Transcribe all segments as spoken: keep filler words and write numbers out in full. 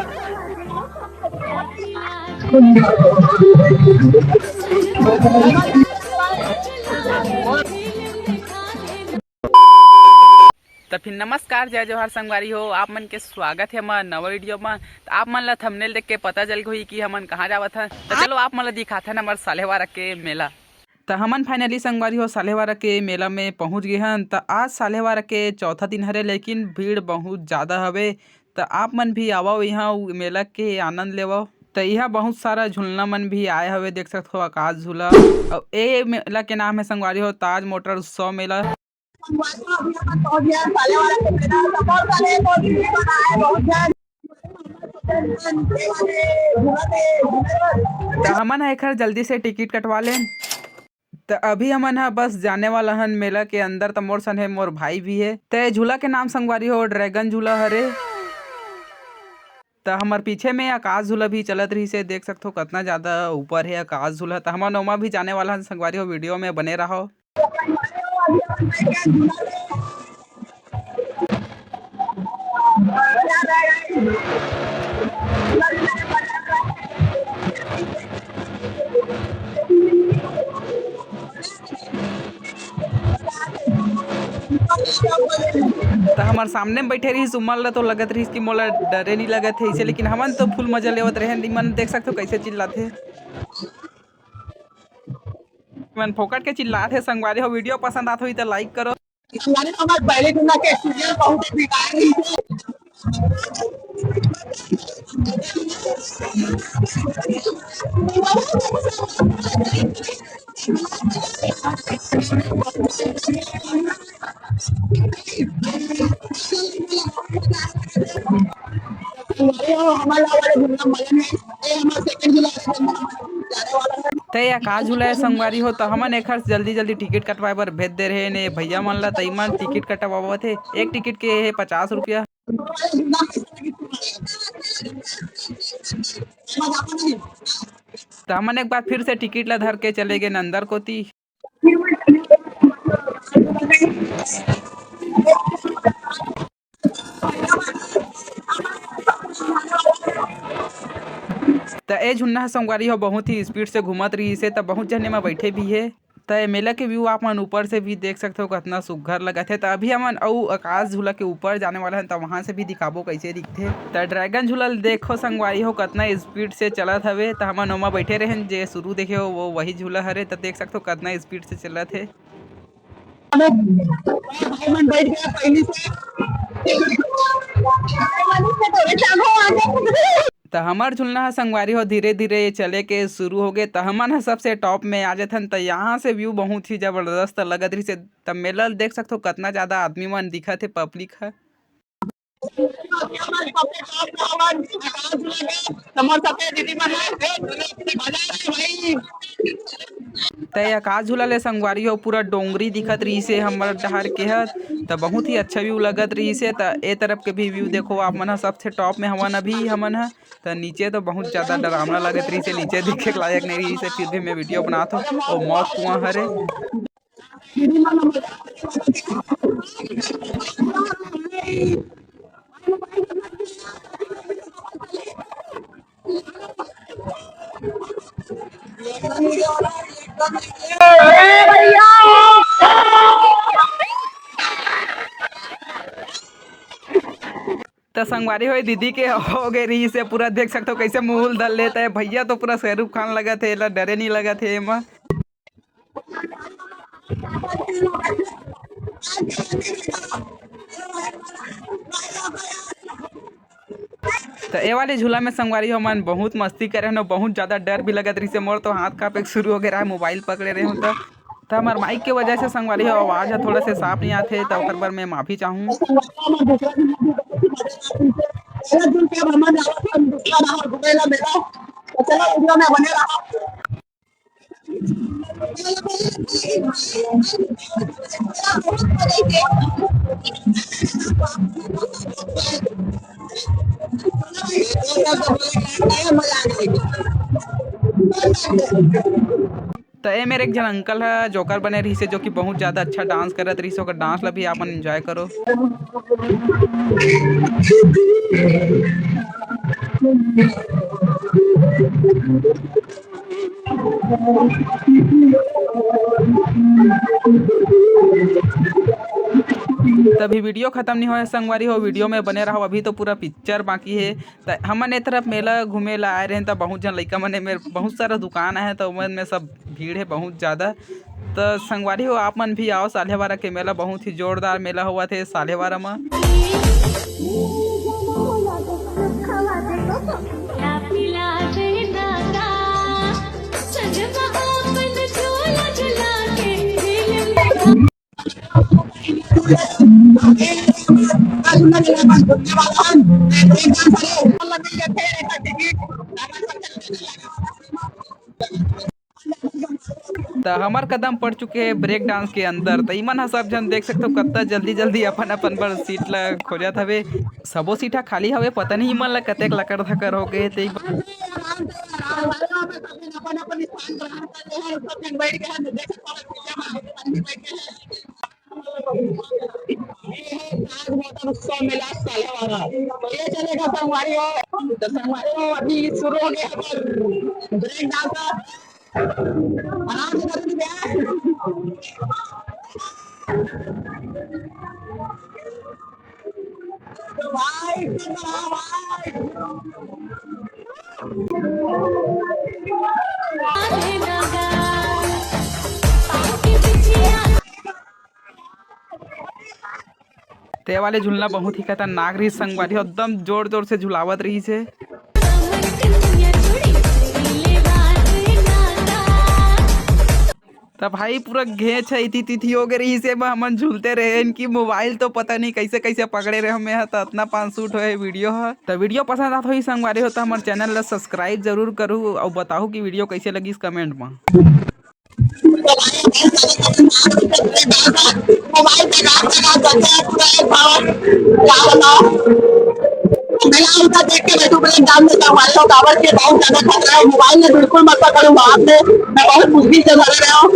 त फिर नमस्कार, जय जोहार संगवारी हो, आप मन के स्वागत हे हमर नवा वीडियो म। त आप मन ला थंबनेल देख के पता चल गई कि हमन कहाँ जावत हन। त चलो आप मन ला दिखाथन हमर साल्हेवारा के मेला। त हमन finally संगवारी हो साल्हेवारा के मेला में पहुँच गे हन। त आज साल्हेवारा के चौथा दिन हरे, लेकिन भीड़ बहुत ज्यादा हवे। त आप मन भी आवव, यहाँ उ मेला के आनंद लेवव। त यहाँ बहुत सारा झूलना मन भी आए हवे, देख सकत हो आकाश झूला। अउ ए मेला के नाम है संगवारी हो ताज मोटर उत्सव मेला। त हमन ह एखर जल्दी से टिकट कटवा लेन। त अभी हमन ह बस जाने वाला हन मेला के अंदर। त मोर संग हे मोर भाई भी हे। त ए झूला के नाम संगवारी हो ड्रैगन झूला हरे। त हमर पीछे में आकाश झूला भी चलत रहिस हे, देख सकथो कतना ज्यादा ऊपर हे आकाश झूला। त हमन ओमा भी जाने वाला हन संगवारी हो, वीडियो में बने रहो। त हमर सामने में बैठे रहिस उमन ला तो लगत रहिस कि मोला डरे नहीं लगत हे इसे, लेकिन हमन तो फुल मजा लेवत रहे। इमन देख सकथो कैसे चिल्लाथे, इमन फोकट के चिल्लाथे। संगवारी हो वीडियो पसंद आत होही त लाइक करो। हमारे तो हमारे पहले दिन के एक्सपीरियंस बहुत बेकार रही। हमारे हमारे घूमना मजा नहीं, ये हमारे सेकंड जुलाई से जाने वाला है। त ये का झूला है संगवारी हो, त हमन एखर जल्दी जल्दी टिकट कटवाए बर भेज दे रहे ने भैया मन ला, त इमन टिकट कटवावत हे। एक टिकट के हे पचास रुपया। त हमन एक बार फिर से टिकट ला धर के चले गए अंदर कोती। त ए झुन्ना ह संगवारी हो बहुत ही स्पीड से घूमत रहिस हे, त बहुत झन एमा बइठे भी हे। त ए मेला के व्यू आप मन ऊपर से भी देख सकथो, कतना सुग्घर लगत हे। त अभी हमन अउ आकाश झूला के ऊपर जाने वाला हन, त वहां से भी दिखाबो कइसे दिखथे। त ड्रैगन झूला ल देखो संगवारी हो, कतना स्पीड से चलत हवे। त हमन ओमा बइठे रहेन, जे शुरू देखे हो वो वही झूला हरे। त देख सकथो कतना स्पीड से चलत हे। भाई मन बैठ गया पहली से। त हमर झुलना ह संगवारी हो धीरे धीरे चले के शुरू हो गे। त हमन ह सबसे टॉप में आ जथन। त यहाँ से व्यू बहुत ही जबरदस्त लगत रहिस हे। त मेला ल देख सकथो कतना ज्यादा आदमी मन दिखत हे, पब्लिक ह। त ये आकाश झूला ले संगवारी हो पूरा डोंगरी दिखत रहिस हे हमर डहर के ह। त बहुत ही अच्छा व्यू लगत रहिस हे। त ए तरफ के भी व्यू देखो, आप मन ह सबसे टॉप में हवन अभी हमन ह। त नीचे तो बहुत ज्यादा डरावना लगत रहिस हे, नीचे देखे के लायक नहीं रहिस हे, फिर भी मैं वीडियो बनात हो। ओ मौत कुआं हरे। त संगवारी हो, दीदी के हो गे रहिस हे पूरा, देख सकथो कैसे मुंह ल धर लेत हे। भैया तो पूरा शाहरुख खान लगत हे, एला डरे नहीं लगत हे एमा। त ए वाले झूला में संगवारी हो मन बहुत मस्ती करे हन, बहुत ज्यादा डर भी लगत रहिस हे। मोर तो हाथ कांपे के शुरू हो गे रहा, मोबाइल पकड़े रहे हूँ त। त हमर माइक के वजह से संगवारी हो आवाज ह थोड़ा से साफ नहीं आथे, त ओकर बर मैं माफी चाहूँ। त ए मेर एक झन अंकल ह जोकर बने रहिस हे, जो कि बहुत ज्यादा अच्छा डांस करत रहिस हे। ओकर डांस ला भी आप मन एंजॉय करो। तभी वीडियो खत्म नहीं होय संगवारी हो, वीडियो में बने रहो, अभी तो पूरा पिक्चर बाकी है। त हमन ए तरफ मेला घूमे ला आए रहेन, त बहुत झन लइका मन हे, मेर बहुत सारा दुकान आहे, त ओमन में सब भीड़ है बहुत ज्यादा। त संगवारी हो, आप मन भी आओ साल्हेवारा के मेला, बहुत ही जोरदार मेला होवत हे साल्हेवारा म। त हमर कदम पड़ चुके हे ब्रेक डांस के अंदर। त इमन ह सब झन देख सकथो, कत्ता जल्दी जल्दी अपन अपन बर सीट ल खोजत हवे। सबो सीट ह खाली हवे, पता नहीं इमन ल कतेक लकर धकर हो गए। ते अपन अपन स्थान ग्रहण कर ले हैं, सब झन बैठ गए हैं। देख सकथो, ये है ताज महोत्सव उत्सव मेला साल्हेवारा। ये चलेगा संगवारी हो, तो संगवारी हो, अभी शुरू हो गया हमारा ब्रेक डांस। आराम से करो भैया। तो भाई, तो भाई। ते वाले झुलना बहुत ही खतरनाक रहिस संगवारी, एकदम जोर जोर से झुलावत रहिस हे। त भाई पूरा घेच है, इति तिथि हो गए रहिस हे, हमन झूलते रहे। इनकी मोबाइल तो पता नहीं कैसे कैसे पकड़े रहे हमें ह, त अतना पान शूट होए वीडियो ह। त वीडियो पसंद आत होही संगवारी हो, त हमर चैनल ला सब्सक्राइब जरूर करू, अउ बताहू कि वीडियो कैसे लगिस कमेंट म। मोबाइल उठा देख के बैठू, मेरे जान में संभाल लो, काबर के बहुत ज्यादा खतरा है। मोबाइल में बिल्कुल मत पकड़ो, वहां पे मैं बहुत मुश्किल से धर रहा हूँ।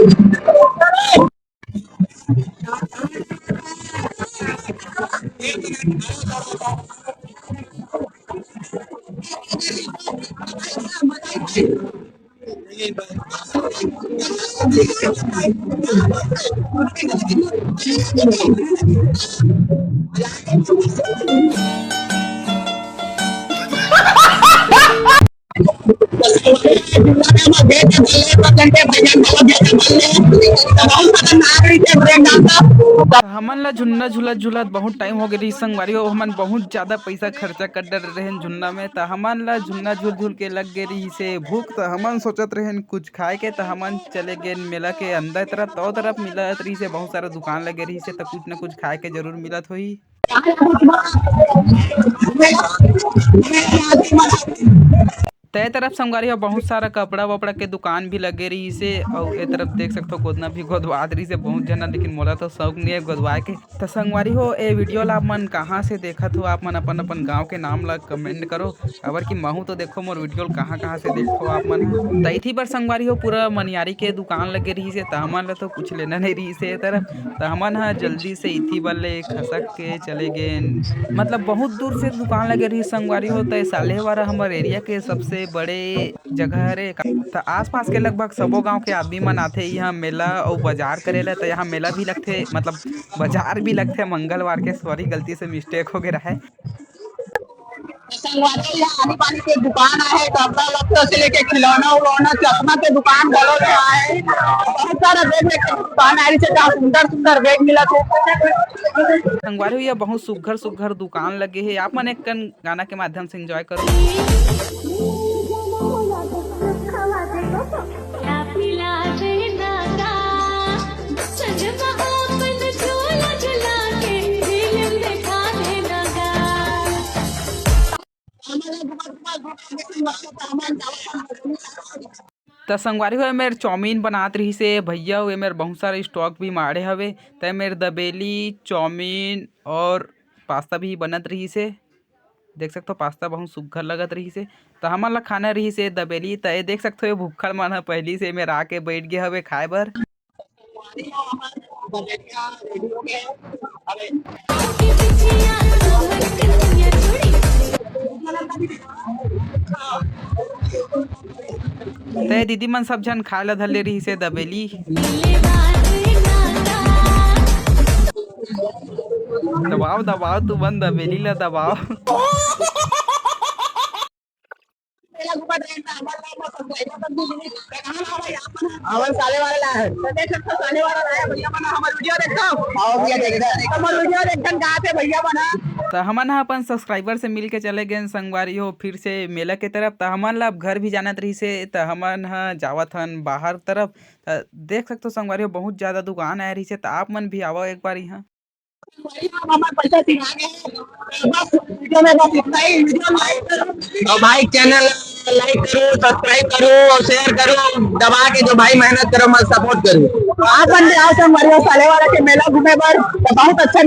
हमन ला झुन्ना झुलत झुलत बहुत टाइम हो गए रहिस संगवारी हो, हमन बहुत ज्यादा पैसा खर्चा कर डरे रहेन झुन्ना में, त हमन ला झुन्ना झुल झुल के लग गए रहिस हे भूख, त हमन सोचत रहेन कुछ खाए के, त हमन चले गेन मेला के अंदर तरफ। त ओ तरफ मिलत रहिस हे, बहुत सारा दुकान लगे रहिस हे, त कुछ न कुछ खाए के जरूर मिलत होही। त ए तरफ संगवारी हो बहुत सारा कपड़ा वपड़ा के दुकान भी लगे रहिस हे, अउ ए तरफ देख सकथो गोदना भी गोदवात रहिस हे बहुत झन, लेकिन मोला तो शौक नहीं है गोदवाए के। त संगवारी हो, ए वीडियो ला आप मन कहाँ से देखत हो, आप मन अपन अपन गांव के नाम ला कमेंट करो, काबर कि महू तो देखो मोर वीडियो ल कहाँ कहाँ से देखो आप मन। त इथी बर संगवारी हो पूरा मनियारी के दुकान लगे रहिस हे, त हमन ला तो कुछ लेना नहीं रहिस हे ए तरफ। त हमन ह जल्दी से इथी बर ले खसक के चले गेन। मतलब बहुत दूर से दुकान लगे रहिस संगवारी हो, त साल्हेवारा हमर एरिया के सबसे बड़े जगह हरे। त आसपास के लगभग सबो गांव के आदमी मन आथे यहाँ मेला अउ बाजार करे ला। त यहाँ मेला भी लगथे, मतलब बाजार भी लगथे मंगलवार के। सॉरी, गलती से मिस्टेक हो गए रहे। संगवारी, यहाँ आनी बानी के दुकान आहे, कपड़ा लत्ता से लेके खिलौना उलौना, चश्मा के दुकान घलो हे। बहुत सारा बैग लेके दुकान आए रहिस हे, जहाँ सुंदर सुंदर बैग मिलत हे। संगवारी हो, ये बहुत सुघर सुघर दुकान लगे हे। आप मन एक कन गाना के माध्यम से एंजॉय करो। त संगवारी हो, ए मेर चाउमीन बनात रहिस हे भैया, ए मेर बहुत सारा स्टॉक भी माड़े हवे। त ए मेर दबेली, चाउमीन और पास्ता भी बनत रहिस हे। देख सकथो, पास्ता बहुत सुग्घर लगत रहिस हे। त हमन ला खाना रहिस हे दबेली। त ए देख सकथो, ए भुक्खड़ मन ह पहिली से ए मेर आके बैठ गे हवे खाए बर। ते दीदी मन सब झन खाए ला धर ले रहिसे दबेली। दबाओ, दबाओ, तुमन दबेली ला दबाओ। हमन साले वाला ला है। तो देख सकथो, साले वाला ला है, भैया मन हमर video देखो। आओ भैया, देख रहे हैं। हमर video देखन कहाँ थे भैया मन? त हमन ह अपन subscriber से मिल के चले गेन संगवारी हो फिर से मेला के तरफ। त हमन ला अब घर भी जाना रहिसे, त हमन ह जावत हन बाहर तरफ। त देख सकथो संगवारी हो, बहुत ज्यादा दुकान आए रहिसे, त आप मन भी आवव एक बार यहाँ। भाई, हम हमारे पैसा सिखा गए हैं। बस video में बस इतना ही। Video like करो। और भाई, channel like करो, subscribe करो और share करो, दबा के जो भाई मेहनत करो, मत support करो। आप बन के आओ संगवारी हो, साले वाला के मेला घूमे बर, तो बहुत अच्छा